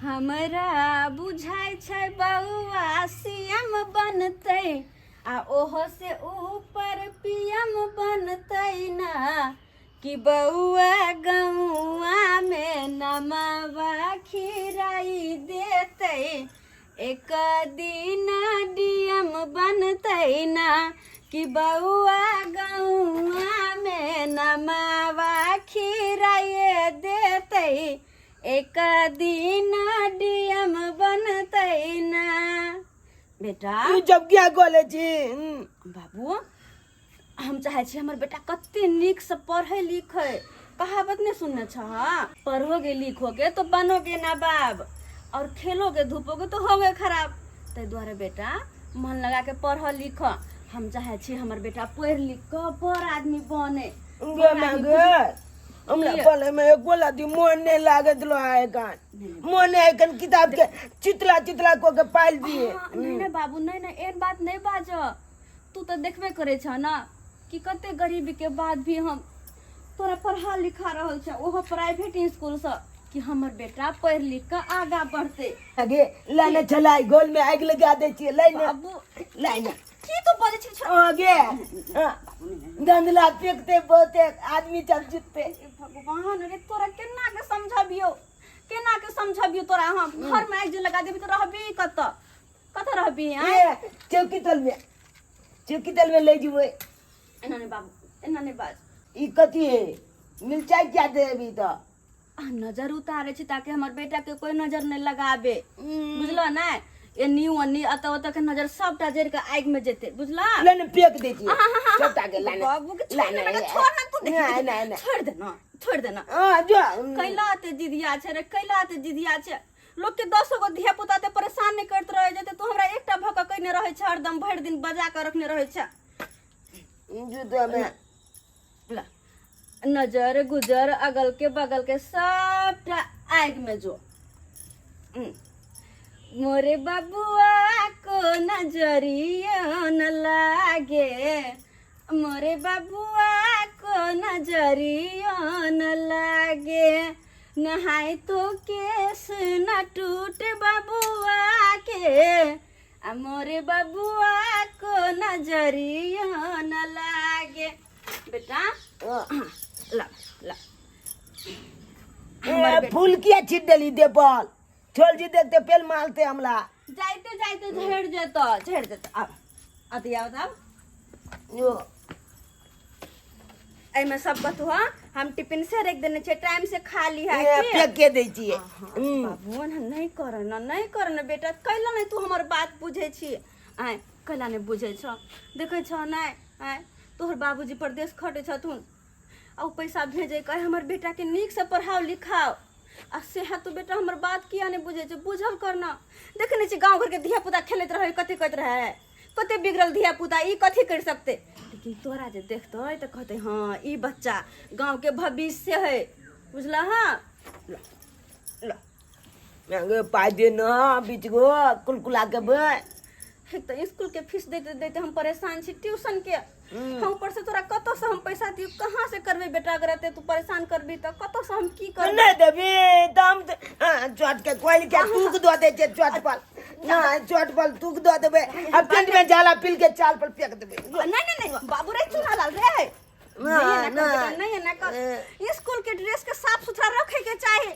हमरा बुझाइ छै बौआ सीएम बनतै आ ओहो से ऊपर पीएम बनतै ना कि बौआ गौआ मे नमवा खिराई देतै एक दिन डीएम बनतै ना कि बौआ गौआ मे नमवा खिराई देतै एक दिन डीएम बनतै ना। बेटा ई जब क्या गोले छी। बाबू, हम चाहै छी हमर बेटा कते नीकसँ पढ़ै लिखै। कहावत नहि सुनने छह, पढ़ोगे लिखोगे तो बनोगे ना बाब और खेलोगे धूपोगे तो होगे खराब। ताहि दुआरे बेटा मन लगा के पढ़ लिख। हम चाहै छी हमर बेटा पढ़ि लिख कऽ बड़ आदमी बने। गे माय गे, हमरा पढ़े में एको लती मोन नहीं लागत लो है कान मोन है कन किताब के चितला चितला को के पाल दिए। हाँ, नहीं नहीं बाबू, नहीं नहीं, एहन बात नहीं बाज। तू तो देखबे करे छ ना कि कते गरीबी के बाद भी हम तोरा पढ़ा लिखा रहल छ, ओहो प्राइवेट स्कूल से, कि हमर बेटा पढ़ लिख के आगा बढ़ते। आगे लाने चलाई गोल में आग लगा दे छिए लाने। बाबू, लाने। की तू बजै छी? आगे गंदला फेंकते बहुते आदमी चल जितते। हे भगवान रे, तोरा केना के समझबियो, केना के समझबियो तोरा? हम घर में आगि जे लगा देबी तऽ रहबी कतऽ, कतऽ रहबी? आँय? ए, चौकी तल में, चौकी तल में ले जेबै। एना नहि बाबू, एना नहि बाज। ई कथी है? मिरचाई क्या देबी तऽ? आ नजर उतारे छी ताकि हमर बेटा के कोई नजर नहीं लगाबे, बुझलो ने? एनी ओनी अतऽ ओतऽ के नजर सबटा जरि के आगि में जेते, बुझला? लाने फेंक दै छियै सबटा के लाने। बाबू के छोड़ लाने, ना बेटा, छोड़ ना तू। देख, नहीं, नहीं, नहीं। छोड़ दे ना, छोड़ दे ना। हाँ, जो कैला ते जिदिया छै रे, कैला ते जिदिया छै? लोक के 10 गो धिया पुता ते परेशान नहीं करत रहे जेते, तू हमरा एकटा भऽ कऽ कइने रहै छै, हरदम भरि दिन बजा कऽ रखने रहै छै। जूता में ला, नजर गुजर अगल के बगल के सबटा आग में जो। मोरे बबुआ को नजरिया न लागे, मोरे बबुआ को नजरिया न लागे, नहाय तो केस न टूट बबुआ के, आ मोरे बबुआ को नजरिया न लागे। बेटा, ला ला। ए, फूल किया छीट देली दे पर? छोल जी देखते पेल मारते हमला। जाइते जाइते झड़ जेतो, झड़ जेतो। आब अति आब आब। यो। एहिमे सब कथू ह, हम टिफिन से रख देने छियै, टाइम से खा ली है। ए, फेंक के दै छियै। बाबू, एना नहीं कर न, नहीं कर न बेटा। कैला नहीं तू हमर बात बुझै छी? आय, कैला नहीं बुझै छ? देखै छ नहि? आय, तोहर बाबूजी परदेश खटै छथुन आ ओ पैसा भेजै कहे हमर बेटा के नीक से पढ़ाओ लिखाओ, आ सेहा तू बेटा हमर बात किया नहीं बुझै छै? बुझल कर न। देखै नहि छी गाँव घर के धिया पुता खेलैत रहै, कथी कहैत रहै, कते बिगड़ल धिया पुता, ई कथी कर सकते? लेकिन तोरा जे देखते तऽ कहते हाँ, ई बच्चा गाँव के भविष्य है, बुझला? हाँ, ल ल। महंगे पाइ दे न बीच गो कुलकुला के बे। एक तऽ स्कूल के फीस दैते दैते हम परेशान छी, ट्यूशन के हम ऊपर से तोरा कतऽ से हम पैसा दियौ? कहाँ से करबै बेटा? अगर एते तू परेशान करबी तऽ कतऽ से हम की करबै? नहि देबी तऽ हम चोट के कोइल के तूक दऽ दै छै चोट पर ना, चोट पर तूक दऽ देबै आ पेट में जाला पिल के चाल पर फेंक देबै। नहीं नहीं नहीं बाबू रे, चूना लाल रे, ना, नहीं एना कर ना। बेटा, नहीं एना कर। स्कूल के ड्रेस के साफ सुथरा रखे के चाही।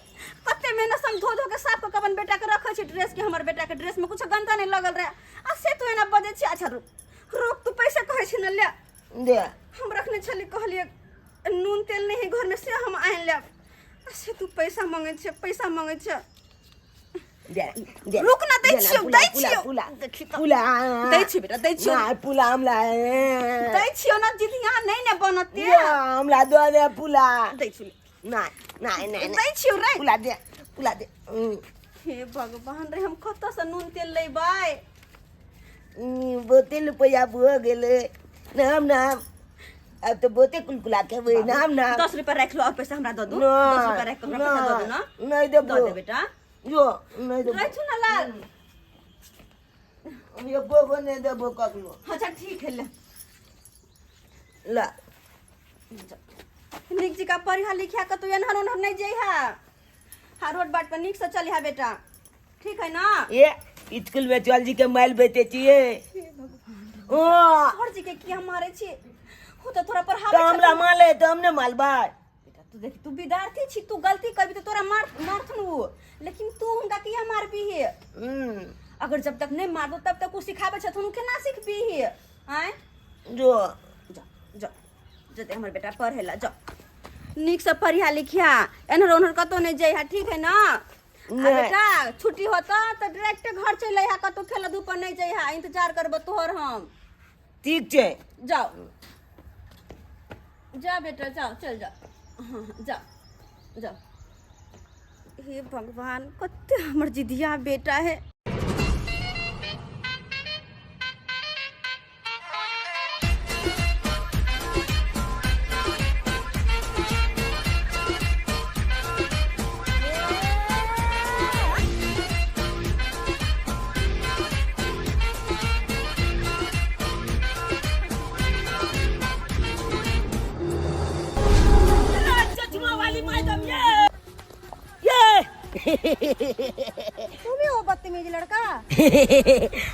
कते मेहनत से हम धो धो के साफ कऽ के अपन बेटा के रखे छी ड्रेस के, हमर बेटा के ड्रेस में कुछ गंदा नहीं लगल रहे, आ से तू एना बजै छी। अच्छा रुक रुक, तू पैसा कहै छी न, ले। दे। हम रखने छली, कहलिए नून तेल नहीं है घर में, से हम आनि लेब, आ से तू पैसा मांगे छे, पैसा मांगे छे। दे दे। रुक ना, दै दे ना, छियौ, पुला, दै पुला, छियौ। पुला, देखी तऽ। पुला। दै छियौ बेटा, दै छियौ। ना, पुला हमरा। दै छियौ ना, जिदिया नहीं ने बनते। यो, हमरा दऽ दे पुला। दै छियौ। ना ना ना। दै छियौ रे। पुला दे, पुला दे। हे भगवान रे, हम कतऽ से नून तेल लेबै? बहुते रुपैआ भऽ गेलै। नाम नाम अब तऽ बहुते कुलकुला खेबै। नाम नाम 10 रुपया राखि लो और पैसा हमरा दऽ दू। 10 रुपया राखि कऽ हमरा पैसा दऽ दू ना। नहि देबो। दऽ दे बेटा। यो, नहि देबो। राखू ना लाल। हम एको गो नहि देबो ककरो। अच्छा ठीक है, ले। ला। नीक जकाँ पढ़िहा लिखिया, कतौ एनहर ओनहर नहि जइहा। हाँ, रोड बाट पर नीक से चलिहा बेटा। ठीक है ना? ये स्कूल में चल जी के माइल बेचे छिए। ओ सर जी के किया मारे छी? हो तो तोरा पर तो हमरा माले तो हमने मालबा। बेटा तू देख, तू विद्यार्थी छी, तू गलती करबी तो तोरा मार मारथन वो, लेकिन तू हुनका किया मारबी है? अगर जब तक नहीं मारबो तब तक उ सिखाबै छथुन, उ केना सिखबी है? आँय जो जा जा जते हमर बेटा पढ़े ला जा, नीक से पढ़िया लिखिया, एनहर ओनहर कतौ नहीं जइहा, ठीक है ना? आ नहीं। बेटा छुट्टी होता तो डायरेक्ट घर चलि अइहा, कतौ खेल धूप नहीं जइहा, इंतजार करबो तोहर हम। ठीक छै। जाओ जा बेटा जाओ, चल जाओ, हाँ हाँ, जाओ जाओ। हे भगवान, कते हमर जिदिया बेटा है। चश्मा वाली मैडम, ये ये तुम ही हो बदतमीज लड़का।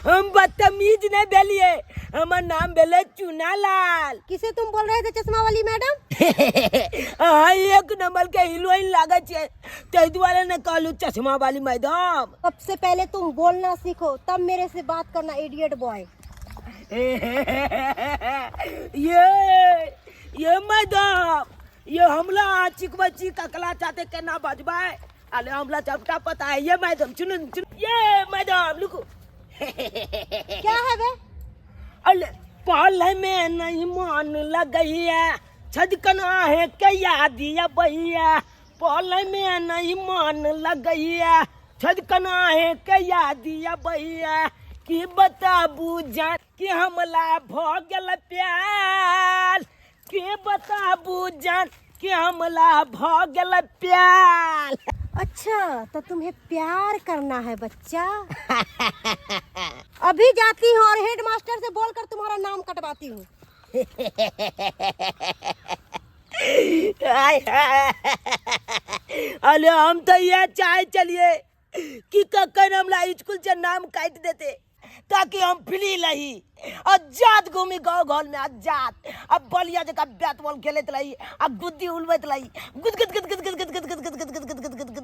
हम बदतमीज नहीं भेलिए, हमर नाम भेलै चुनालाल। किसे तुम बोल रहे थे चश्मा वाली मैडम? अहाँ एक नंबर के हीरोइन लागै छै, ताहि दुआरे ने कहलू चश्मा वाली मैडम। सबसे पहले तुम बोलना सीखो तब मेरे से बात करना, इडियट बॉय। ये मैडम, ये हमला चिकबची ककला चाहते केना बजबै? अरे हमला सबटा पता है। ये मैडम चुनु चुनु, ये मैडम रुकू। क्या है बे? अरे पल में नहीं मन लगैया, छदकना है कैया दिया भैया। पल में नहीं मन लगैया, छदकना है कैया दिया भैया। की बताबू जान कि हमला भ गेल प्यार, के बताबू जान कि हमला भ गेल प्यार। अच्छा तो तुम्हें प्यार करना है बच्चा। अभी जाती हूँ और हेड मास्टर से बोलकर तुम्हारा नाम कटवाती हूँ। अरे हम तो यह चाहे चलिए कि कखन हमरा स्कूल से नाम काटि देते, ताकि हम फ्री रही, आजाद घूमी गाँव घर में आजाद, अब बलिया जकाँ बैट बॉल खेलैत रही आ गुद्दी उड़बैत रही, गुद गुद गुद गुद गुद गुद गुद गुद गुद गुद गुद गुद गुद गुद।